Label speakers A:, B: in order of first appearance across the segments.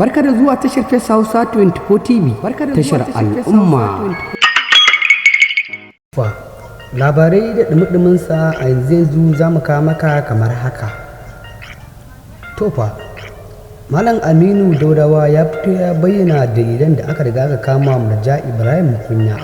A: Barka da zuwa tashar Face Hausa 24 TV, tashar al'umma.
B: Fa labarai da ɗumi sa a yanzu yanzu za mu kawo maka kamar haka. To fa, Malam Aminu Daurawa ya fito ya bayyana dalilan da aka riga aka kama Murja Ibrahim Kunya.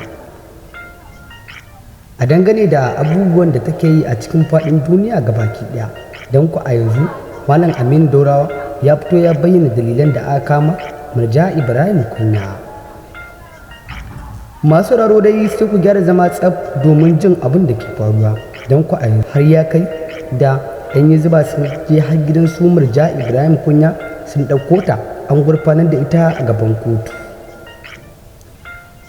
B: A dangane da abubuwan da take yi a cikin faɗin duniya gabaki ɗaya, don ku a yanzu Malam Aminu Daurawa ya fito ya bayyana dalilan da aka kama Murja Ibrahim Kunya. Masu raro dai sai ku gyara zama tsaf domin jin abin da ke faruwa, don ku a har ya kai da yan yi zuba sun je har gidan su Murja Ibrahim Kunya sun ɗauko ta, an gurfanar da ita a gaban kotu.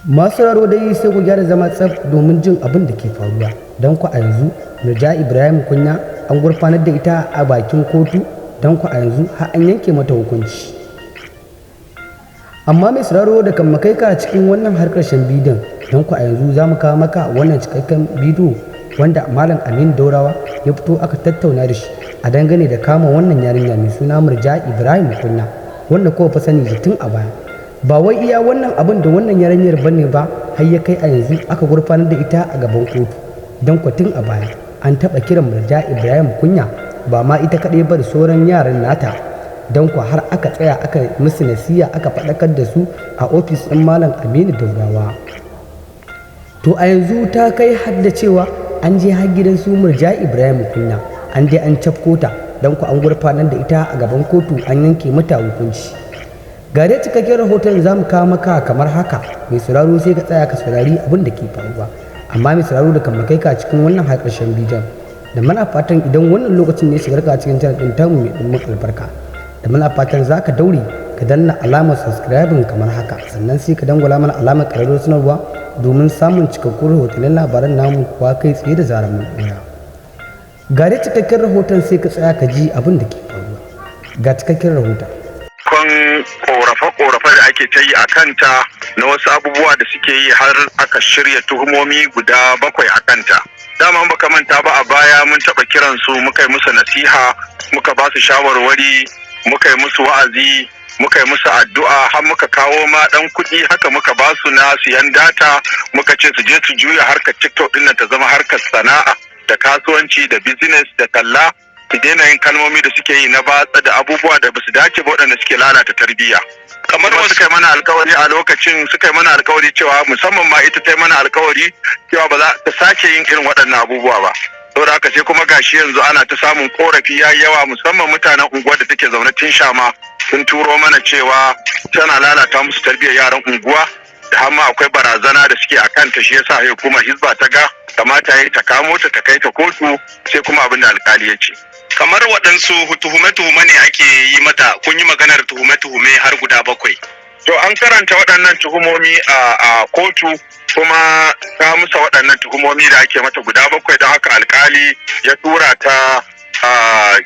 B: Masu raro dai sai ku gyara zama tsaf domin jin abin da ke faruwa, don ku a yanzu Murja Ibrahim Kunya an gurfanar da ita a bakin kotu, don ku a yanzu har an yanke mata hukunci. Amma mai sauraro, da kan kai ka cikin wannan har ƙarshen bidiyon, don ku a yanzu za mu kawo maka wannan cikakken bidiyo wanda Malam Aminu Daurawa ya fito aka tattauna da shi a dangane da kama wannan yarinya mai suna Murja Ibrahim Kunya, wanda kowa fa sani tun a baya. Ba wai iya wannan abin da wannan yarinyar bane ba har ya kai a yanzu aka gurfanar da ita a gaban kotu, don ku tun a baya an taɓa kiran Murja Ibrahim Kunya, ba ma ita kaɗai ba, da sauran yaran nata, don ku har aka tsaya aka musu nasiya, aka faɗakar da su a ofis ɗin Malam Aminu Daurawa. To a yanzu ta kai har da cewa an je har gidan su Murja Ibrahim Kunya, an je an cafko ta, don ku an gurfanar da ita a gaban kotu, an yanke mata hukunci. Ga dai cikakken rahoton za mu kawo maka kamar haka. Mai sauraro, sai ka tsaya ka saurari abin da ke faruwa. Amma mai sauraro, da kan kai ka cikin wannan har ƙarshen bidiyon, da muna fatan idan wannan lokacin ne shigar ka cikin channel ɗin tamu mai ɗumbin albarka, da muna fatan za ka daure ka danna alamar subscribing kamar haka, sannan sai ka dangwala mana alamar ƙararrawar sanarwa domin samun cikakkun rahotannin labaran namu kuwa kai tsaye da zarar mun ɗora. Ga dai cikakken rahoton, sai ka tsaya ka ji abin da ke faruwa. Ga cikakken rahoton.
C: Kan korafe-korafe da ake ta yi a kanta na wasu abubuwa da suke yi, har aka shirya tuhumomi guda bakwai a kanta. Dama baka manta ba, a baya mun taɓa kiran su, muka yi musu nasiha, muka ba su shawarwari, muka yi musu wa'azi, muka yi musu addu'a, har muka kawo ma ɗan kuɗi haka muka ba su na siyan data, muka ce su je su juya harkar TikTok ɗin nan ta zama harkar sana'a da kasuwanci da business da talla, su daina yin kalmomi da suke yi na batsa da abubuwa da basu dace ba, waɗanda suke lalata tarbiyya. Kamar wasu suka yi mana alkawari a lokacin, suka yi mana alkawari cewa, musamman ma ita ta yi mana alkawari cewa ba za ta sake yin irin waɗannan abubuwa ba. Saboda haka sai kuma gashi yanzu ana ta samun korafi ya yawa, musamman mutanen unguwar da take zaune tun shama sun turo mana cewa tana lalata musu tarbiyyar yaran unguwa, da har ma akwai barazana da suke a kanta. Shi yasa hukumar Hizba ta ga kamata ya ta kamo ta, ta kai ta kotu, sai kuma abin da alkali ya ce.
D: Kamar waɗansu tuhume-tuhume ne ake yi mata? Kun yi maganar tuhume-tuhume har guda bakwai.
C: To, an karanta waɗannan tuhumomi a kotu, kuma ta musa waɗannan tuhumomi da ake mata guda bakwai, don haka alkali ya tura ta a